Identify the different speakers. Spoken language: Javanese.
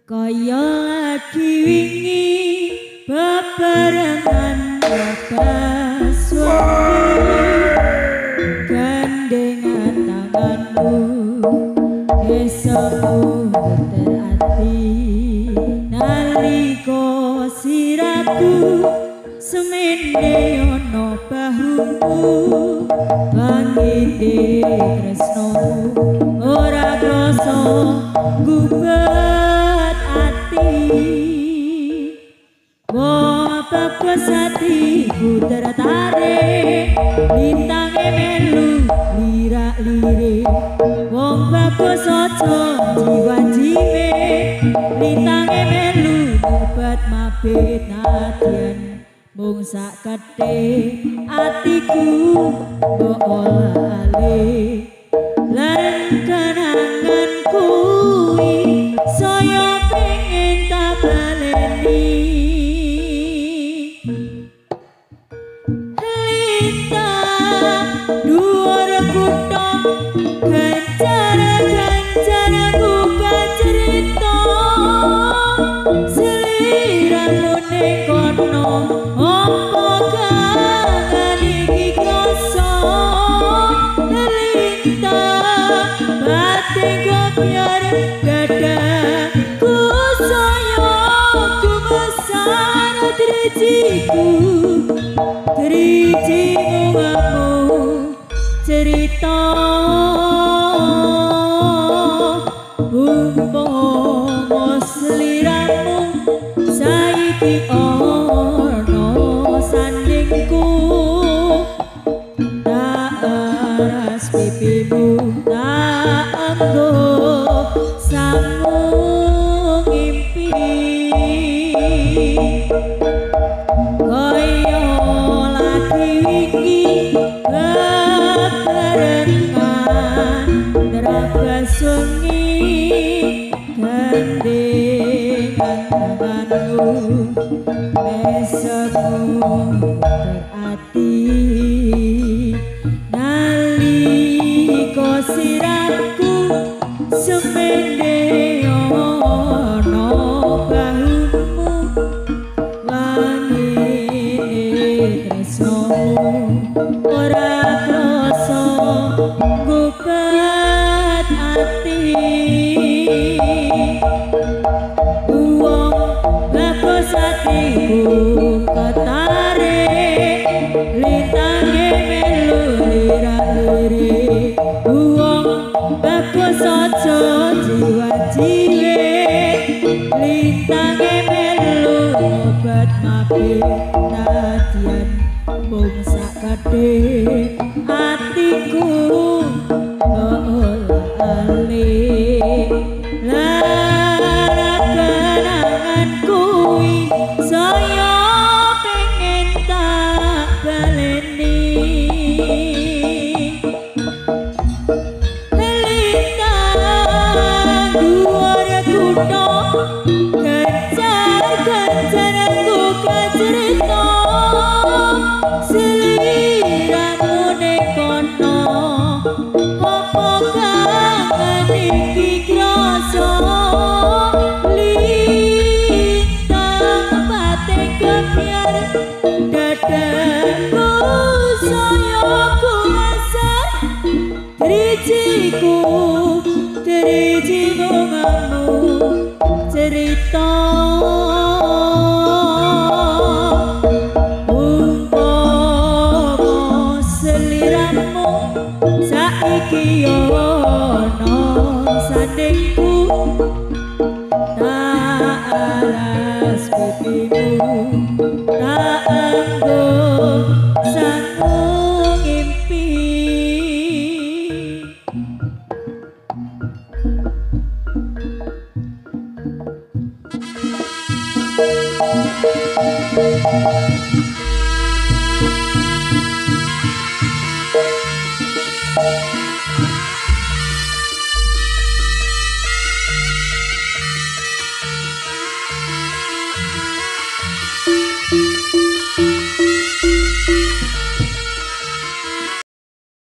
Speaker 1: Kaya lagi wingi bebarengan babas wengi, gandengan tanganmu esemu geter ati nalika siraku semene ana bahumu wangine tresnomu ora krasa gubet ati. Wong bagus atiku tertarik lintange melu lirak-lirik, wong bagus aja jiwa-jiwe lintange melu obat mabit nadyan mung sak kedhe atiku mbok olah-alih lan kenangan kuwi saya pengen tak baleni. Lintang dhuwur kutha ganjar-ganjar aku kacerita sliramu ning kono apa kangen iki krasa lintang batin gobyar dadaku saya gumesar drijiku drijimu ngamu cerita umpama sliramu saiki ana sandingku tak aras pipimu tak anggo sangu ngimpi kaya lagi wingi bebarengan nerabas wengi gandengan tanganmu mesemu ati nalika siraku semene ana bahumu wangine tresnomu ora krasa gubet ati. Wong bagus atiku ketarik lintange melu lirak-lirik, wong bagus aja jiwa-jiwe lintange melu obat mabit nadyan mung sak kedhe atiku olah-alih lara kenangan kuwi saya pengen tak baleni. Lintang dhuwur kutha ganjar-ganjar aku kacerita sliramu ning kono apa kangen iki krasa lintang batin gebyar dadaku saya kumasar drijiku drijimu ngamu cerita umpama sliramu saiki